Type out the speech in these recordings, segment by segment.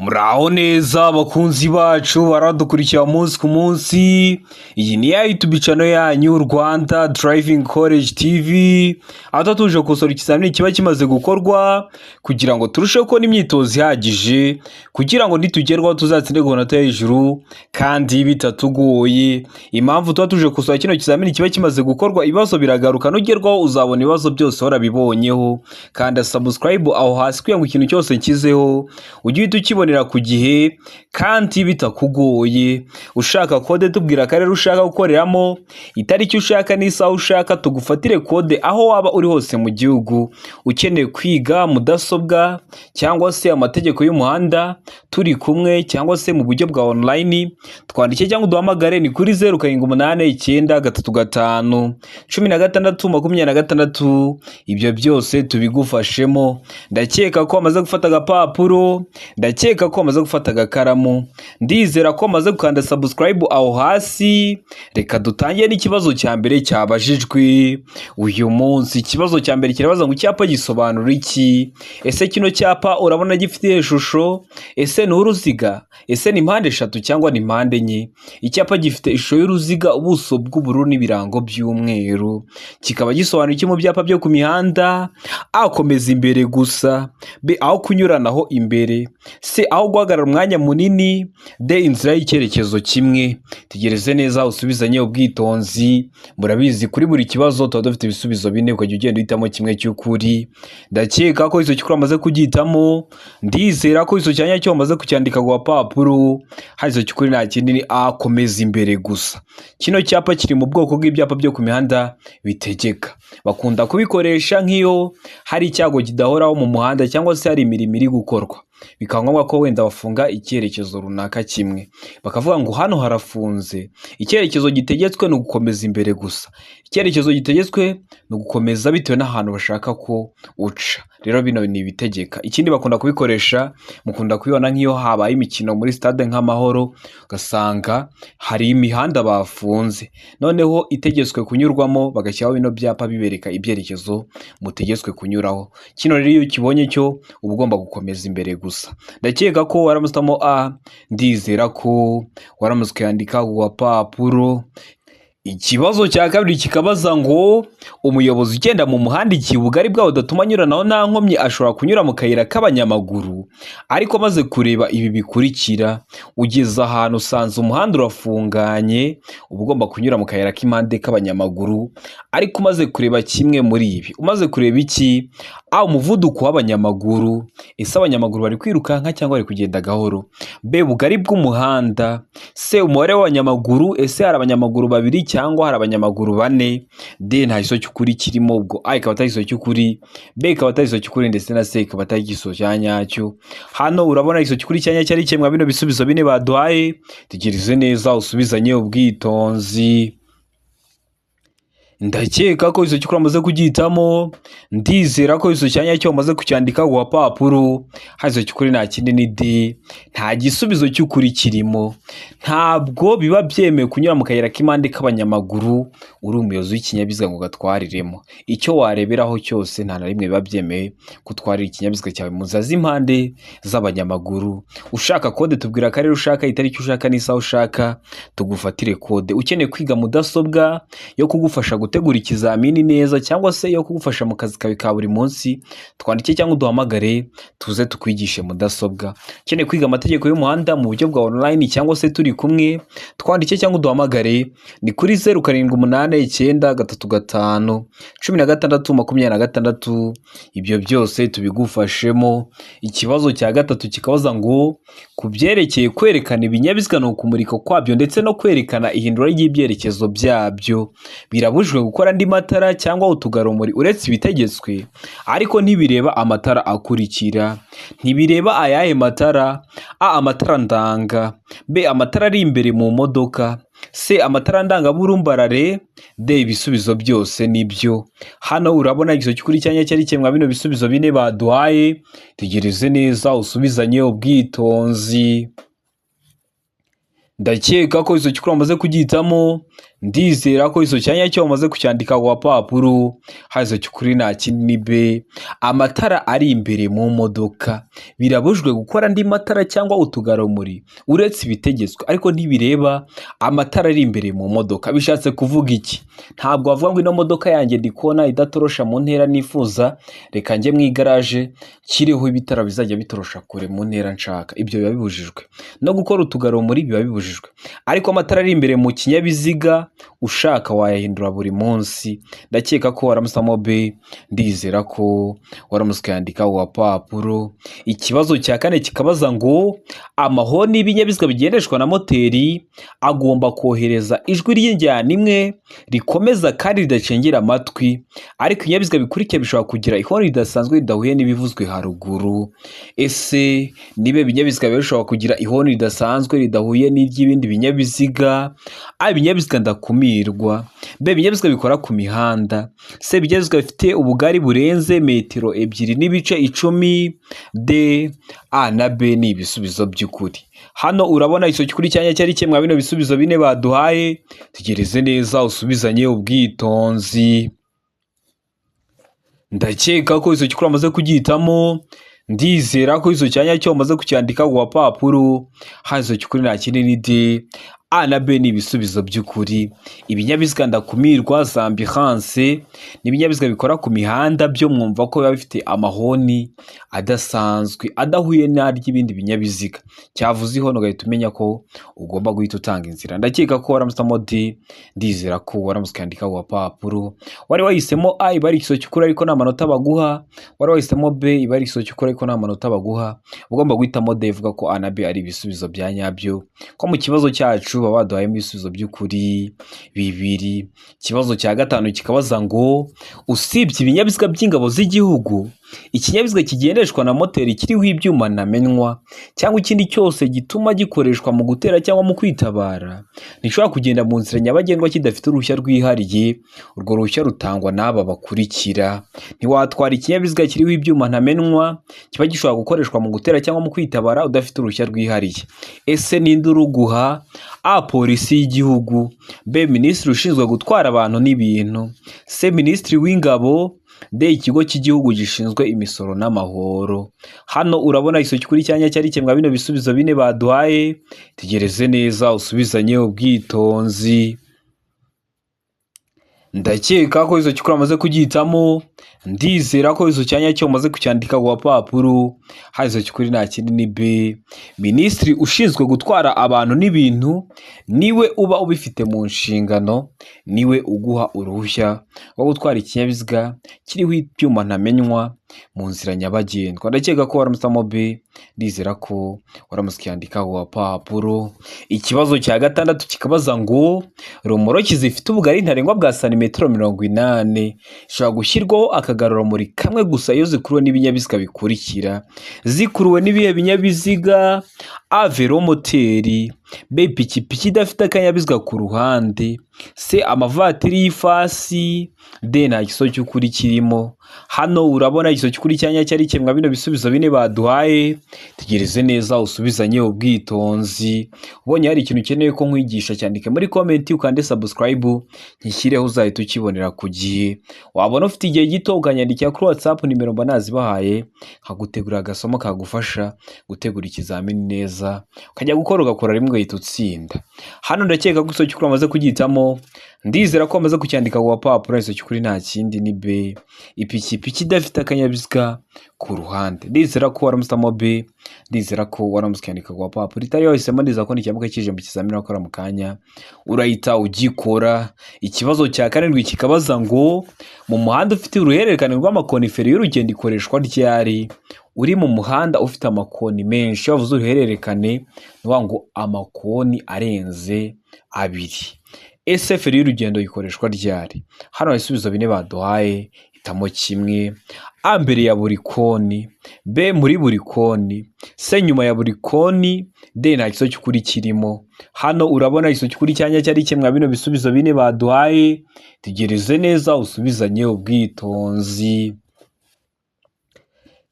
Muraho neza bakunzi bacu baradukurikira umunsi ku munsi. Iyi ni ya YouTube channel yanyu, Rwanda Driving College TV, aho tuba tuje gukosora ikizamini kiba kimaze gukorwa kugira ngo turusheho kubona imyitozo ihagije, kugira ngo nitugerwaho tuzatsinde ku manota yo hejuru kandi bitatugoye. Impamvu tuba tuje gukosora kino kizamini kiba kimaze gukorwa, ibibazo biragaruka. Nugerwaho uzabona ibibazo byose warabibonyeho. Kanda subscribe aho hasi kugira ngo ikintu cyose nshyizeho ujye uhita ukibonera ku gihe kandi bitakugoye. Ushaka kode, tubwira akarere ushaka gukoreramo, itariki ushaka n'isaha ushaka, tugufatire kode aho waba uri hose mu gihugu. Ukeneye kwiga mudasobwa cyangwa se amategeko y'umuhanda turi kumwe cyangwa se mu buryo bwa online, twandike cyangwa uduhamagare. Ni kuri 0789351626. Ibyo byose tubigufashemo. Ndakeka ko wamaze gufata agapapuro, ndakeka ko wamaze gufata agakaramu, ndizera ko wamaze gukanda subscribe aho hasi. Reka dutangire n'ikibazo cya mbere cyabajijwe uyu munsi. Ikibazo cya mbere kirabaza ngo: icyapa gisobanura iki? Ese kino cyapa urabona gifite iyihe shusho? Ese ni uruziga? Ese ni mpande eshatu cyangwa ni mpande enye? Icyapa gifite ishusho y'uruziga, ubuso bw'ubururu n'ibirango by'umweru. Kikaba gisobanura iki mu byapa byo ku mihanda? A, komeza imbere gusa. B, aho kunyuranaho imbere. C, aho guhagarara umwanya munini. D, inzira y'icyerekezo kimwe. Tegereze neza, usubizanye ubwitonzi. Murabizi, kuri buri kibazo tuba dufite ibisubizo bine, ukajya ugenda uhitamo kimwe cy'ukuri. Ndakeka ko icyo cy'ukuri wamaze kugihitamo, ndizera ko icyo cyanya cyo wamaze kucyandika ku gapapuro. Hari icyo cy'ukuri, nta kindi, ni A, komeza imbere gusa. Kino cyapa kiri mu bwoko bw'ibyapa byo ku mihanda bitegeka. Bakunda kubikoresha nk'iyo hari icyago kidahoraho mu muhanda cyangwa se hari imirimo iri gukorwa, bikaba ngombwa ko wenda bafunga icyerekezo runaka kimwe, bakavuga ngo hano harafunze, icyerekezo gitegetswe ni ugukomeza imbere gusa. Icyerekezo gitegetswe ni ugukomeza bitewe n'ahantu bashaka ko uca. Rero bino ni ibitegeka. Ikindi bakunda kubikoresha, mukunda kubibona nk'iyo habaye imikino muri stade nk'Amahoro, ugasanga hari imihanda bafunze, noneho itegetswe kunyurwamo, bagashyiraho bino byapa bibereka ibyerekezo mutegetswe kunyuraho. Kino rero iyo ukibonye cyo uba ugomba gukomeza imbere gusa. Ndakeka ko waramusitamo A, ndizera ko waramutse ukayandika ku gapapuro. Ikibazo cya kabiri kikabaza ngo: umuyobozi ugenda mu muhanda igihe ubugari bwawo budatuma anyuranaho nta nkomyi ashobora kunyura mu kayira k'abanyamaguru, ariko amaze kureba ibi bikurikira. Ugeze ahantu usanze umuhanda urafunganye, uba ugomba kunyura mu kayira k'impande k'abanyamaguru, ariko umaze kureba kimwe muri ibi. Umaze kureba iki? A, umuvuduko w'abanyamaguru. Ese abanyamaguru bari kwirukanka cyangwa bari kugenda gahoro? B, ubugari bw'umuhanda. C, umubare w'abanyamaguru. Ese hari abanyamaguru babiri cyangwa hari abanyamaguru bane? D, nta gisubizo cy'ukuri kirimo. Ubwo A ikaba atari igisubizo cy'ukuri, B ikaba atari igisubizo cy'ukuri, ndetse na C ikaba atari igisubizo cya nyacyo. Hano urabona igisubizo cy'ukuri cya nyacyo ari kimwe bino bisubizo bine baduhaye. Tegereze neza, usubizanye ubwitonzi. Ndakeka ko igisubizo cy'ukuri wamaze kugihitamo, ndizera ko igisubizo cya nyacyo wamaze kucyandika ku gapapuro. Hano igisubizo cy'ukuri nta kindi, ni D, nta gisubizo cy'ukuri kirimo. Ntabwo biba byemewe kunyura mu kayira k'impande k'abanyamaguru uri umuyobozi w'ikinyabiziga ngo ugatwariremo. Icyo wareberaho cyose, nta na rimwe biba byemewe gutwarira ikinyabiziga cyawe mu nzira z'impande z'abanyamaguru. Ushaka kode, tubwira akarere ushaka, itariki ushaka n'isaha ushaka, tugufatire kode. Ukeneye kwiga mudasobwa yo kugufasha gutegura ikizamini neza cyangwa se yo kugufasha mu kazi kawe ka buri munsi, twandike cyangwa uduhamagare tuze tukwigishe mudasobwa. Ukeneye kwiga amategeko y'umuhanda mu buryo bwa online cyangwa se turi kumwe, twandike cyangwa uduhamagare. Ni kuri 0789351626. Ibyo byose tubigufashemo. Ikibazo cya gatatu kikabaza ngo: ku byerekeye kwerekana ibinyabiziga ni ukumurika kwabyo ndetse no kwerekana ihindura ry'ibyerekezo byabyo, birabujijwe gukora andi matara cyangwa utugarurumuri uretse ibitegetswe, ariko ntibireba amatara akurikira. Ntibireba ayahe matara? A, amatara ndanga. B, amatara ari imbere mu modoka. C, amatara ndangaburumbarare. D, ibisubizo byose nibyo. Hano urabona igisubizo cy'ukuri cyanya cyari kimwe bino bisubizo bine baduhaye. Tegereze neza, usubizanye ubwitonzi. Ndakeka ko igisubizo cy'ukuri wamaze kugihitamo. Ndizera ko izo cyanya cyo wamaze kucyandika ku gapapuro. Hazo cy'ukuri nta kindi ni B. Amatara ari imbere mu modoka birabujijwe gukora andi matara cyangwa utugarurumuri uretse ibitegetswe, ariko ntibireba amatara ari imbere mu modoka. Bishatse kuvuga iki? Ntabwo wavuga ngo ino modoka yanjye ndi kubona idatorosha mu ntera nifuza, reka njye mu igaraje nshyireho ibitara bizajya bitorosha kure mu ntera nshaka. Ibyo biba bibujijwe. No gukora utugarurumuri biba bibujijwe. Ariko amatara ari imbere mu kinyabiziga ushaka wayahindura buri munsi. Ndakeka ko waramusamo B, ndizera ko waramutse ukayandika ku gapapuro. Ikibazo cya kane kikabaza ngo amahoni y'ibinyabiziga bigendeshwa na moteri agomba kohereza ijwi ry'injyana imwe rikomeza kandi ridacengera amatwi, ariko ibinyabiziga bikurikira bishobora kugira ihoni ridasanzwe ridahuye n'ibivuzwe haruguru. Ese niba ibinyabiziga biba bishobora kugira ihoni ridasanzwe ridahuye n'iry'ibindi binyabiziga? A, ibinyabiziga ndakumirwa. B, ibinyabiziga bikora ku mihanda. C, ibinyabiziga bifite ubugari burenze metero 2.10. D, A na B ni ibisubizo by'ukuri. Hano urabona icyo cy'ukuri cyanya cyari kimwe bino bisubizo bine baduhaye. Tegereze neza usubizanye ubwitonzi. Ndakeka ko icyo cy'ukuri wamaze kugihitamo. Ndizera ko icyo cyanya cyo wamaze kucyandika ku gapapuro. Hano icyo cy'ukuri nta kindi ni D. A na B ni ibisubizo by'ukuri. Ibinyabiziga ndakumirwa za ambulance n'ibinyabiziga bikora ku mihanda byo mwumva ko biba bifite amahoni adasanzwe adahuye n'ary'ibindi binyabiziga. Cyavuze ihoni ugahita umenya ko ugomba guhita utanga inzira. Ndakeka ko waramusamo D, ndizera ko waramutse ukandika ku gapapuro. Wari wahisemo A iba ari igisubizo cy'ukuri ariko nta manota baguha. Wari wahisemo B iba ari igisubizo cy'ukuri ariko nta manota baguha. Ugomba guhitamo D ivuga ko A na B ari ibisubizo bya nyabyo. Ko mu kibazo cyacu baba baduhayemo ibisubizo by'ukuri bibiri. Ikibazo cya gatanu kikabaza ngo usibye ibinyabiziga by'ingabo z'igihugu, ikinyabiziga kigendeshwa na moteri kiriho ibyuma ntamenywa cyangwa ikindi cyose gituma gikoreshwa mu gutera cyangwa mu kwitabara ntigishobora kugenda mu nzira nyabagendwa kidafite uruhushya rwihariye. Urwo ruhushya rutangwa n'aba bakurikira: ntiwatwara ikinyabiziga kiriho ibyuma ntamenywa kiba gishobora gukoreshwa mu gutera cyangwa mu kwitabara udafite uruhushya rwihariye. Ese ninde uruguha? A, polisi y'igihugu. B, minisitiri ushinzwe gutwara abantu n'ibintu. C, minisitiri w'ingabo. D, ikigo cy'igihugu gishinzwe imisoro n'amahoro. Hano urabona igisubizo cy'ukuri cyanya cyari kimwe bino bisubizo bine baduhaye. Tegereze neza usubizanye ubwitonzi. Ndakeka ko izo cy'ukuri wamaze kugihitamo. Ndizera ko izo cyanya cyo umaze kucyandika ku gapapuro. Hano izo cy'ukuri nta kindi ni B. Minisitiri ushinzwe gutwara abantu n'ibintu niwe uba ubifite mu nshingano, niwe uguha uruhushya rwo gutwara ikinyabiziga kiriho ibyuma ntamenywa mu nzira nyabagendwa. Ndakeka ko waramusamo B, ndizera ko waramutse ukiyandika ku gapapuro. Ikibazo cya gatandatu kikabaza ngo romoroki zifite ubugari ntarengwa bwa santimetero 80 zishobora gushyirwaho akagarurarumuri kamwe gusa iyo zikuruwe n'ibinyabiziga bikurikira. Zikuruwe n'ibihe binyabiziga? A, velomoteri. B, ipikipiki idafite akanyabiziga ku ruhande. C, amavatiri y'ifasi. D, nta gisubizo cy'ukuri kirimo. Hano urabona igisubizo cy'ukuri cyanya cyari kimwe bino bisubizo bine baduhaye. Tegereze neza usubizanye ubwitonzi. Ubonye hari ikintu ukeneye ko nkwigisha, cyandike muri comment, ukande subscribe nkishyireho uzahita ukibonera ku gihe. Wabona ufite igihe gito ukanyandikira kuri WhatsApp, nimero mba nazibahaye, nkagutegurira agasomo kagufasha gutegura ikizamini neza, ukajya gukora ugakora rimwe ugahita utsinda. Hano ndakeka ko igisubizo cy'ukuri wamaze kugihitamo. Ndizera ko wamaze kucyandika ku gapapuro. Igisubizo cy'ukuri nta kindi ni B, ipikipiki idafite akanyabiziga ku ruhande. Ndizera ko waramusamo B, ndizera ko waramutse ukandika ku gapapuro. Itari wahisemo, ndizera ko nikiramuka kije mu kizamini wakora mu kanya urahita ugikora. Ikibazo cya karindwi kikabaza ngo mu muhanda ufite uruhererekane rw'amakoni feri y'urugendo ikoreshwa ryari? Uri mu muhanda ufite amakoni menshi, iyo bavuze uruhererekane ni ukuvuga ngo amakoni arenze abiri. Ese feri y'urugendo ikoreshwa ryari? Hano hari ibisubizo bine baduhaye, hitamo kimwe. A, mbere ya buri koni. B, muri buri koni. C, nyuma ya buri koni. D, nta gisubizo cy'ukuri kirimo. Hano urabona igisubizo cy'ukuri cyanya cyari kimwe bino bisubizo bine baduhaye. Tegereze neza usubizanye ubwitonzi.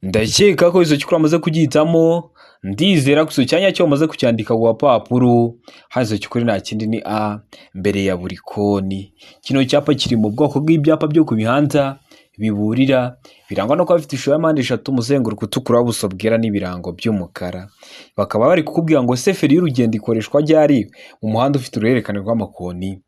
Ndakeka ko igisubizo cy'ukuri wamaze kugihitamo. Ndizera ko cyanya cyo umaze kucyandika ku gapapuro. Hazo cy'ukuri nta kindi ni A, mbere ya buri koni. Kino cyapa kiri mu bwoko bw'ibyapa byo ku mihanda biburira, birangwa no kuba bifite ishusho ya mpande eshatu, umuzenguruko utukura, ubuso bwera n'ibirango by'umukara. Bakaba bari kukubwira ngo se feri y'urugendo ikoreshwa ryari mu muhanda ufite uruhererekane rw'amakoni?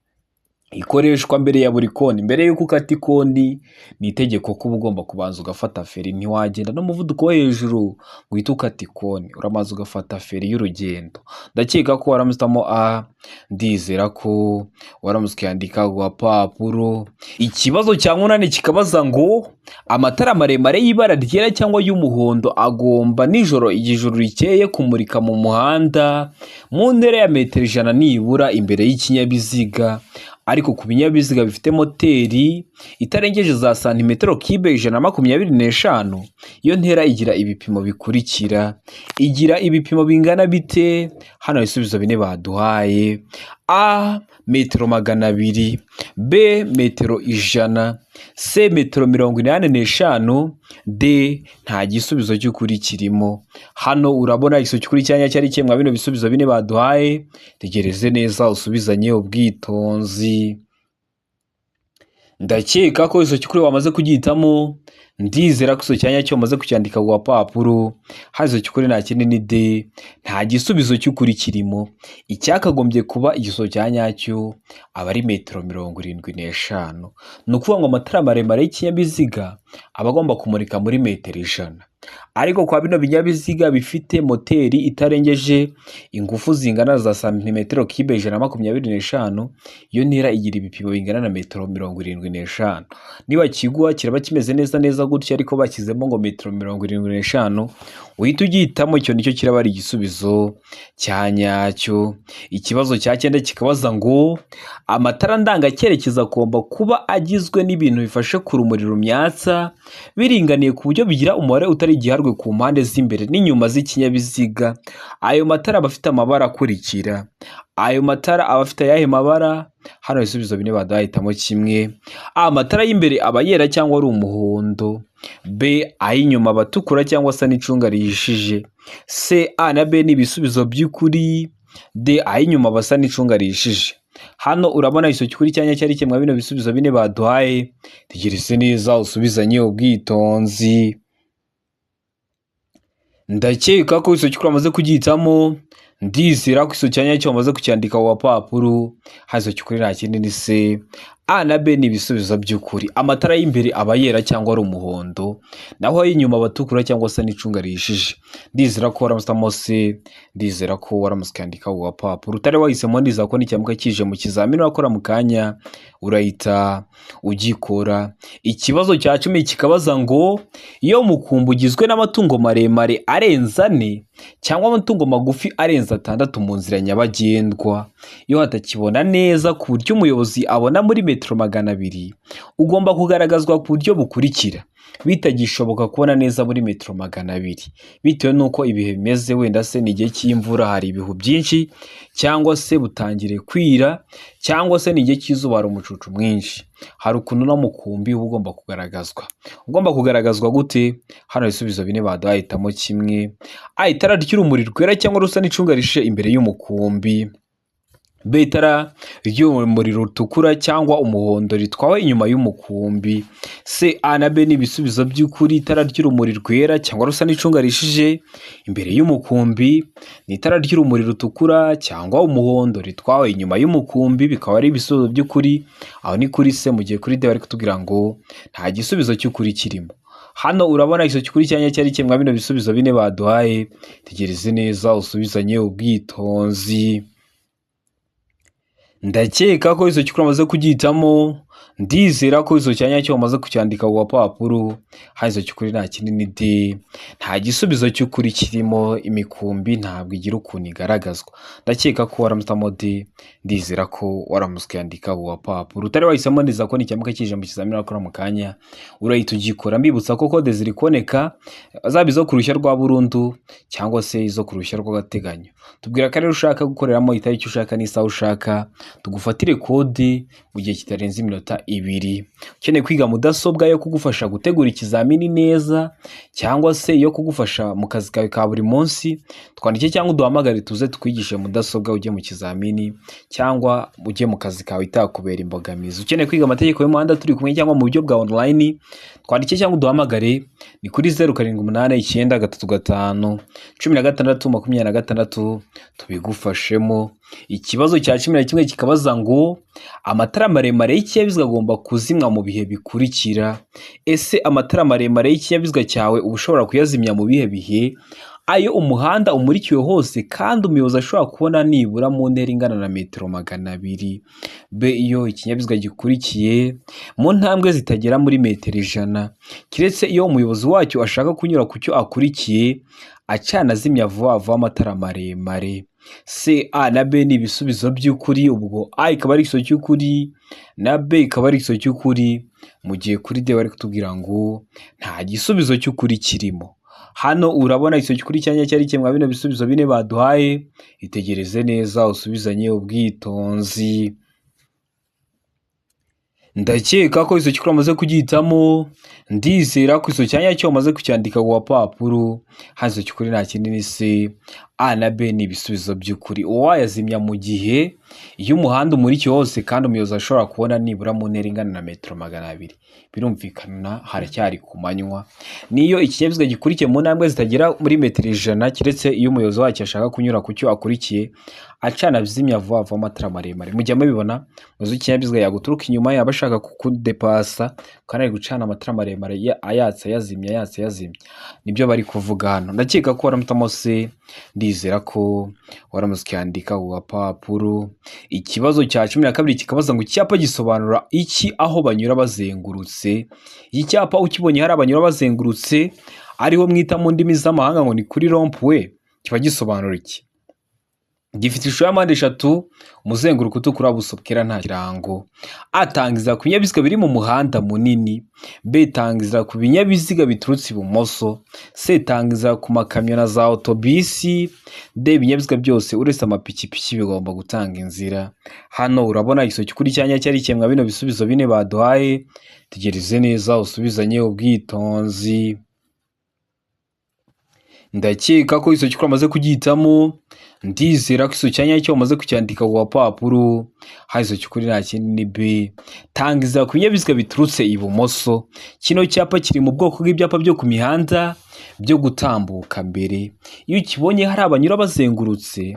Ikoreshwa mbere ya buri koni. Mbere y'uko ukata ikoni ni itegeko ko uba ugomba kubanza ugafata feri, ntiwagenda n'umuvuduko wo hejuru ngo uhite ukata ikoni, urabanza ugafata feri y'urugendo. Ndakeka ko waramutse A, ndizera ko waramutse ukayandika ku gapapuro. Ikibazo cya munani kikabaza ngo amatara maremare y'ibara ryera cyangwa y'umuhondo agomba nijoro igihe ijoro rikeye kumurika mu muhanda mu ntera ya metero 100 nibura imbere y'ikinyabiziga, ariko ku binyabiziga bifite moteri itarengeje za santimetero kibe 125, iyo ntera igira ibipimo bikurikira. Igira ibipimo bingana bite? Hano ibisubizo bine baduhaye: A metero 200, B metero 100, C metero 85, D nta gisubizo cy'ukuri kirimo. Hano urabona igisubizo cy'ukuri cyanya cyari kimwe bino bisubizo bine baduhaye. Tegereze neza usubizanye ubwitonzi. Ndakeka ko igisubizo cy'ukuri wamaze kugihitamo. Ndizera ko cyanya cyo wamaze kucyandika ku gapapuro. Hazo cy'ukuri nta kindi ni D, nta gisubizo cy'ukuri kirimo. Icyakagombye kuba igisubizo cya nyacyo aba ari metero 75. Ni ukuvuga ngo amatara maremare y'ikinyabiziga aba agomba kumurika muri metero 100, ariko kwa bino binyabiziga bifite moteri itarengeje ingufu zingana za santimetero kibe 125, iyo ntera igira ibipimo bingana na metero 75. Niba kiguha kiraba kimeze neza neza gutya, ariko bashyizemo ngo metero 75, uhita ugihitamo, icyo nicyo kiraba ari igisubizo cya nyacyo. Ikibazo cya cyenda kikabaza ngo amatara ndangacyerekezo agomba kuba agizwe n'ibintu bifashe ku rumuri rumyatsa biringaniye ku buryo bigira umubare utari igiharwe ku mpande z'imbere n'inyuma z'ikinyabiziga. Ayo matara aba afite amabara akurikira. Ayo matara aba afite ayahe mabara? Hano ibisubizo bine baduhitamo kimwe. A, amatara y'imbere aba yera cyangwa ari umuhondo. B, ay'inyuma aba atukura cyangwa asa n'icunga rihishije. C, A na B ni ibisubizo by'ukuri. D, ay'inyuma aba asa n'icunga rihishije. Hano urabona igisubizo cy'ukuri cyanya cyari kimwe bino bisubizo bine baduhaye. Tegereze neza usubizanye ubwitonzi. Ndakeka ko igisubizo cy'ukuri wamaze kugihitamo. Ndizera ko igisubizo cya nyacyo wamaze kucyandika ku gapapuro. Hano cy'ukuri nta kindi ni C, A na B ni ibisubizo by'ukuri. Amatara y'imbere aba yera cyangwa ari umuhondo, naho ay'inyuma aba atukura cyangwa se n'icunga rihishije. Ndizera ko waramutse C, ndizera ko waramutse ukandika ku gapapuro. Utari wahisemo, ndizera ko nicyamuka kije mu kizamini urakora mu kanya urahita ugikora. Ikibazo cya 10 kikabaza ngo iyo umukumbi ugizwe n'amatungo maremare arenze 4 cyangwa amatungo magufi arenze 6 mu nzira nyabagendwa, iyo hatakibona neza ku buryo umuyobozi abona muri metero 200, ugomba kugaragazwa ku buryo bukurikira. Bitagishoboka kubona neza muri metero 200 bitewe n'uko ibihe bimeze, wenda se ni igihe cy'imvura hari ibihu byinshi, cyangwa se butangire kwira, cyangwa se ni igihe cy'izuba hari umucucu mwinshi. Hari ukuntu uno mukumbi uba ugomba kugaragazwa. Ugomba kugaragazwa gute? Hano ibisubizo bine baduhitamo kimwe. A, itara ry'urumuri rwera cyangwa rusa n'icunga rishe imbere y'umukumbi. B, itara ry'urumuri rutukura cyangwa umuhondo ritwawe inyuma y'umukumbi. C, A na B ni ibisubizo by'ukuri. Itara ry'urumuri rwera cyangwa rusa n'icunga rishije imbere y'umukumbi ni itara ry'urumuri rutukura cyangwa umuhondo ritwawe inyuma y'umukumbi, bikaba ari ibisubizo by'ukuri. Aho ni kuri C, mu gihe kuri D bari kutubwira ngo nta gisubizo cy'ukuri kirimo. Hano urabona igisubizo cy'ukuri cyanya cyari kimwe bino bisubizo bine baduhaye. Tegereze neza usubizanye ubwitonzi. Ndakeka ko igisubizo cy'ukuri wamaze kugihitamo. Ndizera ko igisubizo cya nyacyo wamaze kucyandika ku gapapuro. Hano igisubizo cy'ukuri nta kindi ni D, nta gisubizo cy'ukuri kirimo. Imikumbi ntabwo igira ukuntu igaragazwa. Ndakeka ko waramutse D, ndizera ko waramutse ukayandika ku gapapuro. Utari wahisemo, ndizera ko nicyamuka kije mu kizamini urakora mu kanya urahita ugikora. Mbibutsa ko kode ziri kuboneka, zaba izo ku ruhushya rwa burundu cyangwa se izo ku ruhushya rw'agateganyo. Tubwira akarere ushaka gukoreramo, itariki ushaka n'isaha ushaka, tugufatire kode mu gihe kitarenze iminota ibiri. Ukeneye kwiga mudasobwa yo kugufasha gutegura ikizamini neza cyangwa se yo kugufasha mu kazi kawe ka buri munsi, twandike cyangwa uduhamagare tuze tukwigishe mudasobwa, ujye mu kizamini cyangwa ujye mu kazi kawe itakubera imbogamizi. Ukeneye kwiga amategeko y'umuhanda turi kumwe cyangwa mu buryo bwa online, twandike cyangwa uduhamagare, ni kuri 0789351626 tubigufashemo. Ikibazo cya 11 kikabaza ngo amatara maremare y'ikinyabiziga agomba kuzimwa mu bihe bikurikira. Ese amatara maremare y'ikinyabiziga cyawe uba ushobora kuyazimya mu bihe bihe? Ayo umuhanda umurikiwe hose kandi umuyobozi ashobora kubona nibura mu ntera ingana na metero 200. B, iyo ikinyabiziga gikurikiye mu ntambwe zitagera muri metero 100, keretse iyo umuyobozi wacyo ashaka kunyura ku cyo akurikiye, acana azimya vuba vuba amatara maremare. C, A na B ni ibisubizo by'ukuri, ubwo A ikaba ari igisubizo cy'ukuri na B ikaba ari igisubizo cy'ukuri, mu gihe kuri D bari kutubwira ngo nta gisubizo cy'ukuri kirimo. Hano urabona igisubizo cy'ukuri cyanya cyari kimwe bino bisubizo bine baduhaye, itegereze neza usubizanye ubwitonzi. Ndakeka ko igisubizo cy'ukuri wamaze kugihitamo, ndizera ko igisubizo cya nyacyo wamaze kucyandika ku gapapuro. Hano igisubizo cy'ukuri nta kindi ni C, A na B ni ibisubizo by'ukuri. Uwayazimya mu gihe iyo umuhanda umurikiwe hose kandi umuyobozi ashobora kubona nibura mu ntera ingana na metero 200. Birumvikana haracyari ku manywa. Niyo ikinyabiziga gikurikiye mu ntambwe zitagera muri metero 100, keretse iyo umuyobozi wacyo ashaka kunyura ku cyo akurikiye, acana azimya vuba vuba amatara maremare. Mujya mubibona, umuyobozi w'ikinyabiziga yaguturuka inyuma yaba ashaka kukudepasa, kandi ari gucana amatara maremare ayatsa ayazimya, ayatsa ayazimya. Nibyo bari kuvuga hano. Ndakeka ko waramutamo C, ndizera ko waramutse ucyandika ku gapapuro. Ikibazo cya 12 kikabaza ngo icyapa gisobanura iki aho banyura bazengurutse? Iki cyapa ukibonye hari abanyura bazengurutse, ariho mwita mu ndimi z'amahanga ngo ni kuri rond-point, kiba gisobanura iki? Gifite ishusho ya mpande eshatu, umuzenguruko utukura, ubuso bwera, nta kirango. A, tangiza ku binyabiziga biri mu muhanda munini. B, tangiza ku binyabiziga biturutse ibumoso. C, tangiza ku makamyo na za otobisi. D, ibinyabiziga byose uretse amapikipiki bigomba gutanga inzira. Hano urabona igisubizo cy'ukuri cyanya cyari kimwe bino bisubizo bine baduhaye, tegereze neza usubizanye ubwitonzi. Ndakeka ko igisubizo cy'ukuri wamaze kugihitamo, ndizera ko igisubizo cya nyacyo wamaze kucyandika ku gapapuro. Hano igisubizo cy'ukuri nta kindi ni B, tangiza ku binyabiziga biturutse ibumoso. Kino cyapa kiri mu bwoko bw'ibyapa byo ku mihanda byo gutambuka mbere. Iyo ukibonye hari abanyura bazengurutse,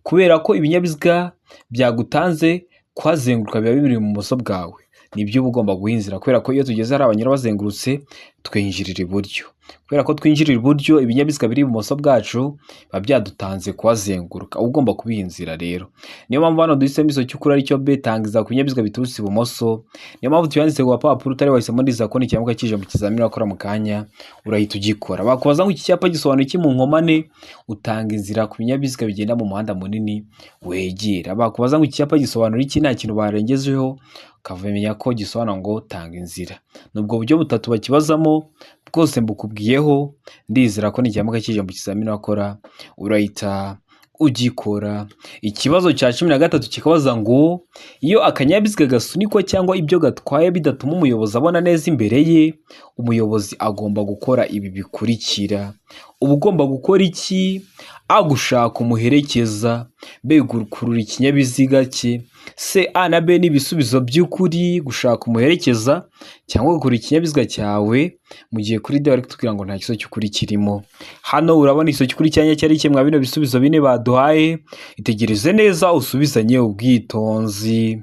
kubera ko ibinyabiziga byagutanze kuhazenguruka biba biri ibumoso bwawe, nibyo uba ugomba guha inzira, kubera ko iyo tugeze hari abanyura bazengurutse twinjirira iburyo. Kubera ko twinjirira iburyo, ibinyabiziga biri ibumoso bwacu biba byadutanze kuhazenguruka, uba ugomba kubiha inzira rero. Niyo mpamvu hano duhisemo igisubizo cy'ukuri aricyo B, tangiza ku binyabiziga biturutse ibumoso. Niyo mpamvu tuyanditse ku gapapuro. Utari wahisemo, ndizera ko nikiramuka kije mu kizamini wakora mu kanya urahita ugikora. Bakubaza ngo iki cyapa gisobanura iki mu nkomane? Utanga inzira ku binyabiziga bigenda mu muhanda munini wegera. Bakubaza ngo iki cyapa gisobanura iki, nta kintu barengejeho, ukamenya ko gisobanura ngo tanga inzira. Ni ubwo buryo butatu bakibazamo bwose mbukubwiyeho, ndizera ko nikiramuka kije mu kizamini wakora urahita ugikora. Ikibazo cya 13 kikabaza ngo iyo akanyabiziga gasunikwa cyangwa ibyo gatwaye bidatuma umuyobozi abona neza imbere ye, umuyobozi agomba gukora ibi bikurikira. Uba ugomba gukora iki? A, gushaka umuherekeza. B, gukurura ikinyabiziga cye. C, A na B ni ibisubizo by'ukuri, gushaka umuherekeza cyangwa gukurura ikinyabiziga cyawe, mu gihe kuri D bari kutubwira ngo nta gisubizo cy'ukuri kirimo. Hano urabona igisubizo cy'ukuri cyanya cyari kimwe bino bisubizo bine baduhaye, itegereze neza usubizanye ubwitonzi.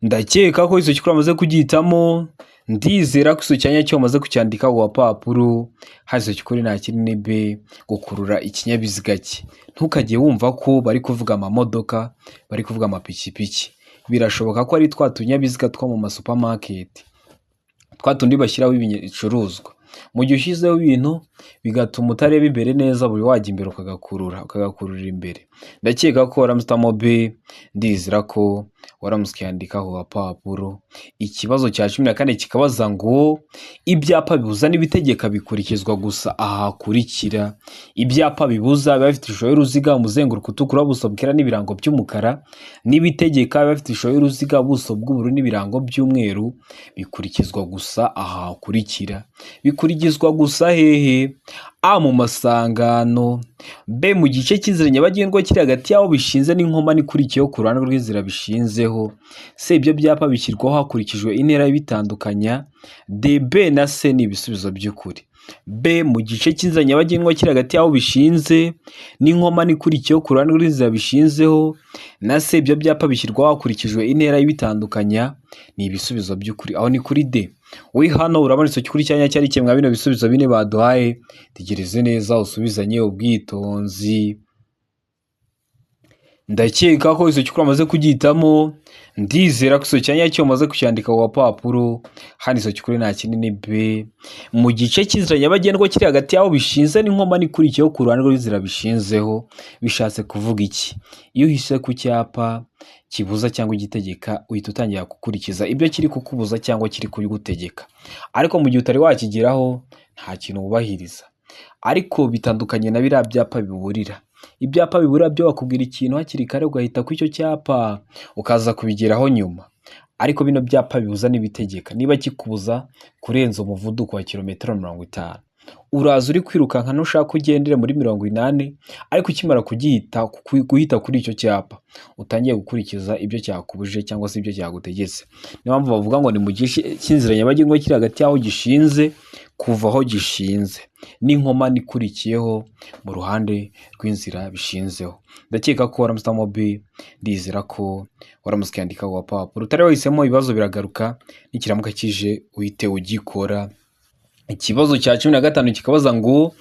Ndakeka ko igisubizo cy'ukuri wamaze kugihitamo, ndizera ko igisubizo cya nyacyo wamaze kucyandika ku gapapuro. Hano igisubizo cy'ukuri nta kindi ni B, gukurura ikinyabiziga cye. Ntukajye wumva ko bari kuvuga amamodoka, bari kuvuga amapikipiki. Birashoboka ko ari twa tunyabiziga two mu masupamaketi, twa tundi bashyiraho ibicuruzwa. Mu gihe ushyizeho ibintu bigatuma utareba imbere neza, buri wajya imbere ukagakurura, ukagakurura imbere. Ndakeka ko waramutse B, ndizera ko waramutse ukiyandika ku gapapuro. Ikibazo cya 14 kikabaza ngo ibyapa bibuza n'ibitegeka bikurikizwa gusa aha hakurikira. Ibyapa bibuza biba bifite ishusho y'uruziga, umuzenguruko utukura, ubuso bwera n'ibirango by'umukara, n'ibitegeka biba bifite ishusho y'uruziga, ubuso bw'ubururu n'ibirango by'umweru, bikurikizwa gusa aha hakurikira. Bikurikizwa gusa hehe? A mu masangano, B mu gice cy'inzira nyabagendwa kiri hagati y'aho bishinze n'inkomane ikurikiyeho ku ruhande rw'inzira bishinzeho, C ibyo byapa bishyirwaho hakurikijwe intera ibitandukanya, D, B na C ni ibisubizo by'ukuri. B mu gice cy'inzira nyabagendwa kiri hagati y'aho bishinze n'inkomane ikurikiyeho ku ruhande rw'inzira bishinzeho, na C ibyo byapa bishyirwaho hakurikijwe intera ibitandukanya ni ibisubizo by'ukuri. Aho ni kuri D. We hano urabona icyo kuri cyanya cyari kimwe bino bisubizo bine baduhaye. Tegereze neza usubizanye ubwitonzi. Ndakeka ko icyo cyukuri amaze kugihitamo, ndizera ko icyo cyanya cyo umaze kucyandika ku gapapuro. Hano icyo cyukuri nta kinini B mu gice cy'inzira nyabagendwa kiri hagati y'aho bishinze n'inkomane ikurikiyeho ku ruhande rw'inzira bishinzeho. Bishatse kuvuga iki? Iyo uhise ku cyapa kibuza cyangwa igitegeka, uhita utangira gukurikiza ibyo kiri kukubuza cyangwa kiri kugutegeka, ariko mu gihe utari wakigeraho nta kintu wubahiriza. Ariko bitandukanye na biriya byapa biburira. Ibyapa biburira byo bakubwira ikintu hakiri kare, ugahita ku icyo cyapa ukaza kubigeraho nyuma. Ariko bino byapa bibuza n'ibitegeka, niba kikubuza kurenza umuvuduko wa kilometero 50, uraza uri kwirukanka ntushaka ugendere muri 80, ariko ukimara guhita kuri icyo cyapa utangiye gukurikiza ibyo cyakubujije cyangwa se ibyo cyagutegetse. Niyo mpamvu bavuga ngo ni mu gice cy'inzira nyabagendwa kiri hagati y'aho gishinze, kuva aho gishinze n'inkomane ikurikiyeho mu ruhande rw'inzira bishinzeho. Ndakeka ko waramutse B, ndizera ko waramutse ukiyandika ku gapapuro. Utari wahisemo ibibazo biragaruka, nikiramuka kije uhite ugikora. Ikibazo cya 15 kikabaza ngo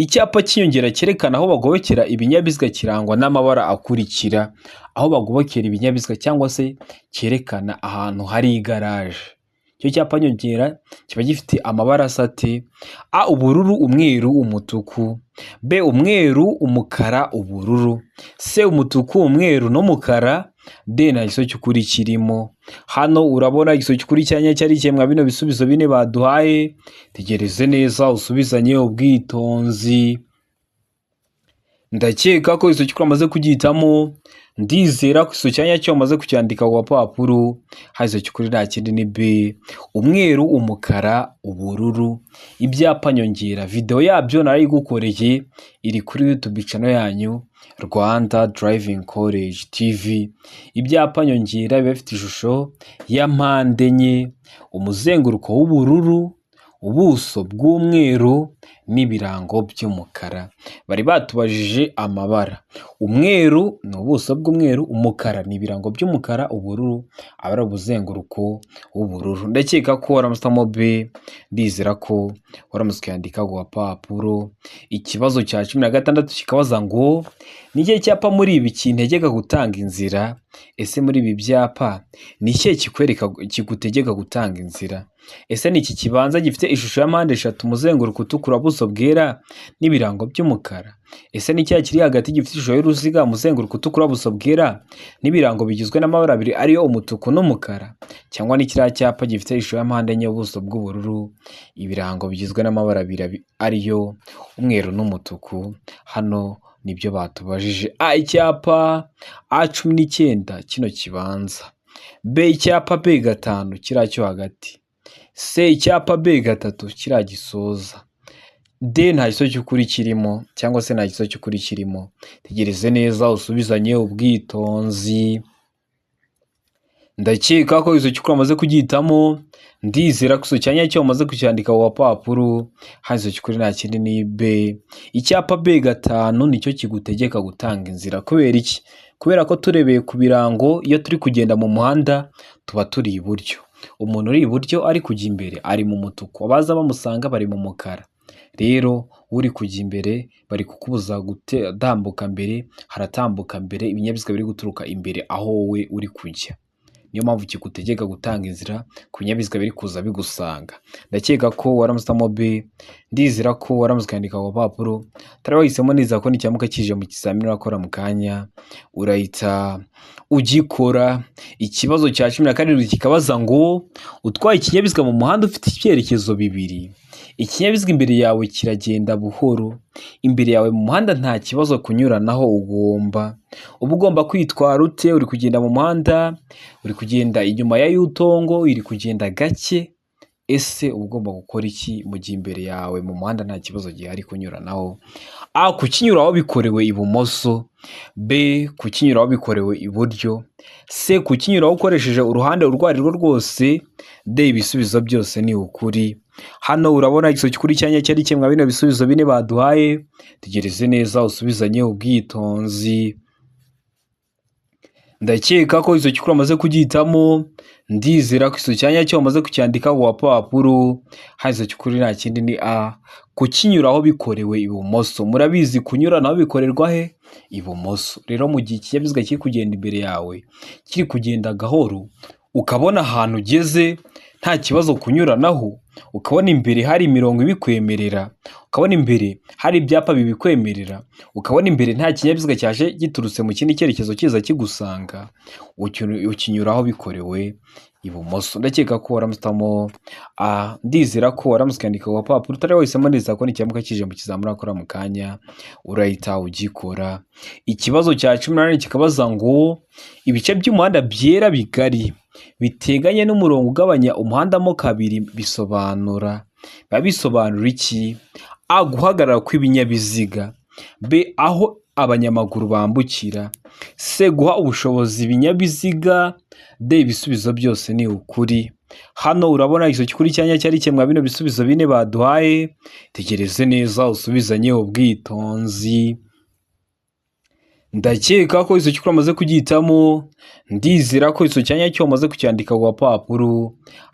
icyapa cy'inyongera cyerekana aho bagobokera ibinyabiziga kirangwa n'amabara akurikira. Aho bagobokera ibinyabiziga cyangwa se cyerekana ahantu hari igaraje. Icyo cyapa nyongera kiba gifite amabara asa ate? A ubururu, umweru, umutuku, B umweru, umukara, ubururu, C umutuku, umweru n'umukara, D nta gisubizo cy'ukuri kirimo. Hano urabona igisubizo cy'ukuri cyanya cyari kimwe bino bisubizo bine baduhaye. Tegereze neza usubizanye ubwitonzi. Ndakeka ko igisubizo cy'ukuri amaze kugihitamo, ndizera ko igisubizo cyanya cyo umaze kucyandika ku gapapuro. Hano igisubizo cy'ukuri nta kindi ni B, umweru, umukara, ubururu. Ibyapa nyongera video yabyo narayigukoreye, iri kuri YouTube channel yanyu Rwanda Driving College TV. Ibyapa nyongera biba bifite ishusho ya mpande enye, umuzenguruko w'ubururu, ubuso bw'umweru n'ibirango by'umukara. Bari batubajije amabara. Umweru ni ubuso bw'umweru, umukara ni ibirango by'umukara, ubururu aba ari umuzenguruko w'ubururu. Ndakeka ko waramutse B, ndizera ko waramutse ukiyandika ku gapapuro. Ikibazo cya 16 kikabaza ngo ni ikihe cyapa muri ibi kintegeka gutanga inzira? Ese muri ibi byapa ni ikihe kikwereka kigutegeka gutanga inzira? Ese ni iki kibanza gifite ishusho ya mpande eshatu, umuzenguruko utukura, ubuso bwera n'ibirango by'umukara? Ese ni cya kiri hagati gifite ishusho y'uruziga, umuzenguruko utukura, ubuso bwera n'ibirango bigizwe n'amabara abiri ariyo umutuku n'umukara? Cyangwa ni kiriya cyapa gifite ishusho ya mpande enye, ubuso bw'ubururu, ibirango bigizwe n'amabara abiri ariyo umweru n'umutuku? Hano nibyo batubajije. A icyapa A 19 kino kibanza, B icyapa B 5 kiriya cyo hagati, C icyapa B 3 kiriya gisoza, D nta gisubizo cy'ukuri kirimo cyangwa se nta gisubizo cy'ukuri kirimo. Tegereze neza usubizanye ubwitonzi. Ndakeka ko igisubizo cy'ukuri wamaze kugihitamo, ndizera ko igisubizo cya nyacyo wamaze kucyandika ku gapapuro. Hano igisubizo cy'ukuri nta kindi ni B. Icyapa B 5 nicyo kigutegeka gutanga inzira. Kubera iki? Kubera ko turebeye ku birango, iyo turi kugenda mu muhanda tuba turi iburyo. Umuntu uri iburyo ari kujya imbere ari mu mutuku, abaza bamusanga bari mu mukara. Rero uri kujya imbere bari kukubuza gutambuka mbere, haratambuka mbere ibinyabiziga biri guturuka imbere aho wowe uri kujya. Niyo mpamvu kigutegeka gutanga inzira ku binyabiziga biri kuza bigusanga. Ndakeka ko waramusitamo B, ndizera ko waramuze ukandika ku gapapuro, utari wahisemo nizera ko nicyamuka kije mu kizamini urakora mu kanya urahita ugikora. Ikibazo cya 17 kikabaza ngo utwaye ikinyabiziga mu muhanda ufite ibyerekezo bibiri, ikinyabiziga imbere yawe kiragenda buhoro, imbere yawe mu muhanda nta kibazo kunyuranaho, ugomba uba ugomba kwitwara ute? Uri kugenda mu muhanda, uri kugenda inyuma ya yutongo, iri kugenda gake, ese uba ugomba gukora iki mu gihe imbere yawe mu muhanda nta kibazo gihari kunyuranaho? A, kukinyuraho bikorewe ibumoso, B, kukinyuraho bikorewe iburyo, C, kukinyuraho ukoresheje uruhande urwo ari rwo rwose, D, ibisubizo byose ni ukuri. Hano urabona igisubizo cy'ukuri cyanya cyari kimwe bino bisubizo bine baduhaye, tegereze neza usubizanye ubwitonzi. Ndakeka ko igisubizo cy'ukuri wamaze kugihitamo, ndizera ko igisubizo cya nyacyo wamaze kucyandika ku gapapuro. Hano igisubizo cy'ukuri nta kindi ni A, kukinyuraho bikorewe ibumoso. Murabizi kunyuranaho bikorerwa he? Ibumoso. Rero mu gihe ikinyabiziga kiri kugenda imbere yawe kiri kugenda gahoro, ukabona ahantu ugeze nta kibazo kunyuranaho, ukabona imbere hari imirongo ibikwemerera, ukabona imbere hari ibyapa bibikwemerera, ukabona imbere nta kinyabiziga cyaje giturutse mu kindi cyerekezo kiza kigusanga, ukinyuraho bikorewe ibumoso. Ndakeka ko waramusitamo A, ndizera ko waramutse ukandika ku gapapuro, utari wahisemo neza ko nicyamuka kije mu kizamini urakora mu kanya urahita ugikora. Ikibazo cya 18 kikabaza ngo ibice by'umuhanda byera bigari biteganye n'umurongo ugabanya umuhanda mo kabiri bisobanura, biba bisobanura iki? A, guhagarara kw'ibinyabiziga, B, aho abanyamaguru bambukira, C, guha ubushobozi ibinyabiziga, D, ibisubizo byose ni ukuri. Hano urabona igisubizo cy'ukuri cyanya cyari kimwe bino bisubizo bine baduhaye, tegereze neza usubizanye ubwitonzi. Ndakeka ko igisubizo cy'ukuri wamaze kugihitamo, ndizera ko igisubizo cya nyacyo wamaze kucyandika ku gapapuro.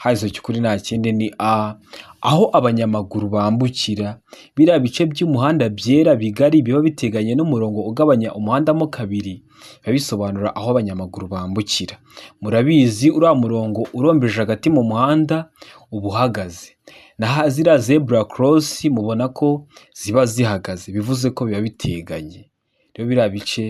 Hano igisubizo cy'ukuri nta kindi ni A, aho abanyamaguru bambukira. Biriya bice by'umuhanda byera bigari biba biteganye n'umurongo ugabanya umuhanda mo kabiri, biba bisobanura aho abanyamaguru bambukira. Murabizi uriya murongo urombeje hagati mu muhanda uba uhagaze, naho ziriya zebra cross mubona ko ziba zihagaze, bivuze ko biba biteganye. Rero biriya bice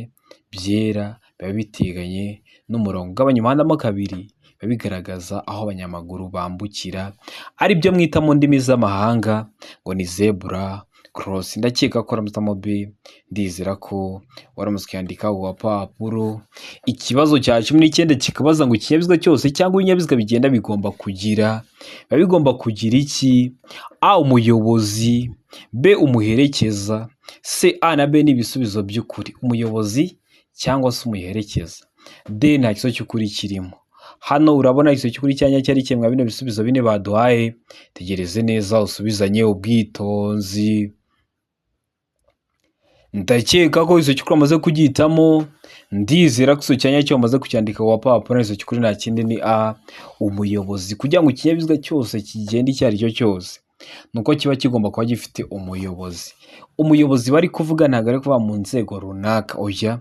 byera biba biteganye n'umurongo ugabanya umuhanda mo kabiri, biba bigaragaza aho abanyamaguru bambukira, aribyo mwita mu ndimi z'amahanga ngo ni zebra cross. Ndakeka ko waramusitamo B, ndizera ko waramutse ukiyandika ku gapapuro. Ikibazo cya 19 kikabaza ngo ikinyabiziga cyose cyangwa ibinyabiziga bigenda bigomba kugira, biba bigomba kugira iki? A, umuyobozi, B, umuherekeza, C, A na B ni ibisubizo by'ukuri, umuyobozi cyangwa se umuherekeza, D, nta gisubizo cy'ukuri kirimo. Hano urabona igisubizo cy'ukuri cyanya cyari kimwe bino bisubizo bine baduhaye, tegereze neza usubizanye ubwitonzi. Ndakeka ko igisubizo cy'ukuri wamaze kugihitamo, ndizera ko igisubizo cya nyacyo wamaze kucyandika ku gapapuro. Igisubizo cy'ukuri nta kindi ni A, umuyobozi. Kugira ngo ikinyabiziga cyose kigende icyo ari cyo cyose, ni uko kiba kigomba kuba gifite umuyobozi. Umuyobozi bari kuvuga ntabwo ari kuvuga mu nzego runaka, oya,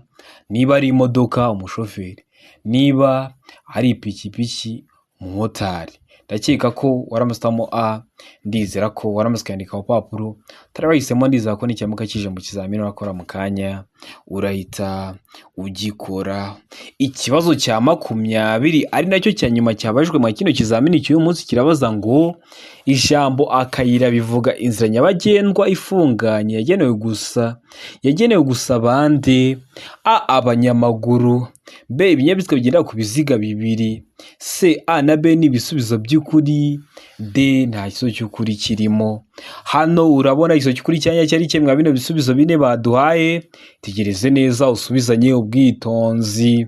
niba ari imodoka umushoferi, niba ari ipikipiki umumotari. Ndakeka ko waramusitamo A, ndizera ko waramutse ukandika ku gapapuro, utari wahisemo ndizera ko nicyamuka kije mu kizamini urakora mu kanya urahita ugikora. Ikibazo cya 20 ari nacyo cya nyuma cyabajijwe muri kino kizamini cy'uyu munsi kirabaza ngo ijambo akayira bivuga inzira nyabagendwa ifunganye yagenewe gusa bande? A, abanyamaguru, B, ibinyabiziga bigendera ku biziga bibiri, C, A na B ni ibisubizo by'ukuri, D, nta gisubizo cy'ukuri kirimo. Hano urabona igisubizo cy'ukuri cyanya cyari kimwe bino bisubizo bine baduhaye, tegereze neza usubizanye ubwitonzi.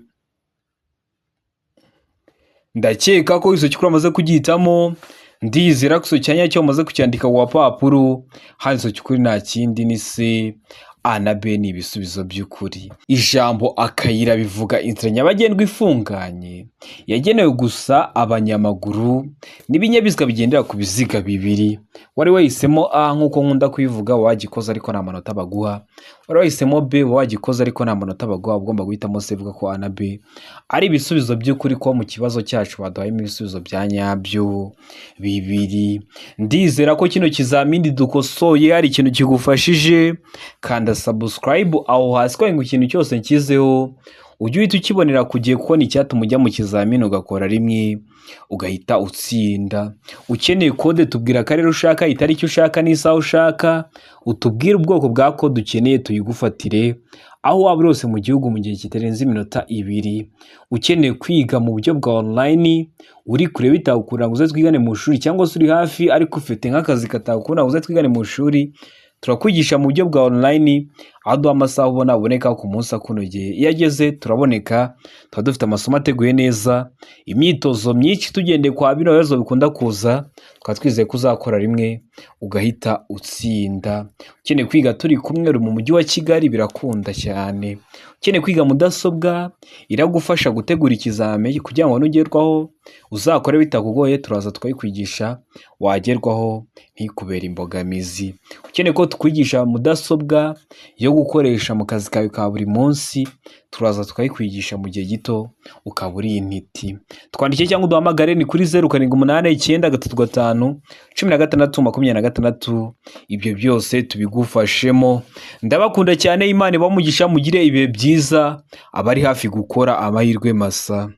Ndakeka ko igisubizo cy'ukuri wamaze kugihitamo, ndizera ko igisubizo cya nyacyo wamaze kucyandika ku gapapuro. Hano igisubizo cy'ukuri nta kindi ni C, A na B ni ibisubizo by'ukuri. Ijambo akayira bivuga inzira nyabagendwa ifunganye yagenewe gusa abanyamaguru n'ibinyabiziga bigendera ku biziga bibiri. Wari wahisemo A nk'uko nkunda kubivuga wagikoze, ariko nta manota baguha. Wari wahisemo B wagikoze, ariko nta manota baguha. Ugomba guhitamo C. Ivuga ko A na B ari ibisubizo by'ukuri, ko mu kibazo cyacu baduhayemo ibisubizo bya nyabyo bibiri. Ndizera ko kino kizamini dukosoye hari ikintu kigufashije. Kanda subscribe aho hasi kugira ngo ikintu cyose nshyizeho ujye uhita ukibonera ku gihe, kuko ni icyatuma ujya mu kizamini ugakora rimwe ugahita utsinda. Ukeneye kode, tubwira akarere ushaka, itariki ushaka n'isaha ushaka, utubwire ubwoko bwa kode ukeneye tuyigufatire aho waba uri hose mu gihugu mu gihe kitarenze iminota 2. Ukeneye kwiga mu buryo bwa online, uri kure bitagukunda ngo uze twigane mu ishuri, cyangwa se uri hafi ariko ufite nk'akazi katagukunda ngo uze twigane mu ishuri, turakwigisha mu buryo bwa online, aho duha amasaha ubona aboneka ku munsi akunogeye. Iyo ageze turaboneka, tuba dufite amasomo ateguye neza, imyitozo myinshi tugendeye kwa bino bibazo bikunda kuza, tukaba twizeye ko uzakora rimwe ugahita utsinda. Ukeneye kwiga turi kumwe, uri mu mujyi wa Kigali, birakunda cyane. Ukeneye kwiga mudasobwa iragufasha gutegura ikizami kugira ngo nugerwaho uzakore bitakugoye, turaza tukayikwigisha, wagerwaho ntikubere imbogamizi. Ukeneye ko tukwigisha mudasobwa yo gukoresha mu kazi kawe ka buri munsi, turaza tukayikwigisha mu gihe gito ukaba uri intiti. Twandike cyangwa uduhamagare, ni kuri 0789351626. Ibyo byose tubigufashemo. Ndabakunda cyane, Imana ibahe umugisha, mugire ibihe byiza, abari hafi gukora amahirwe masa.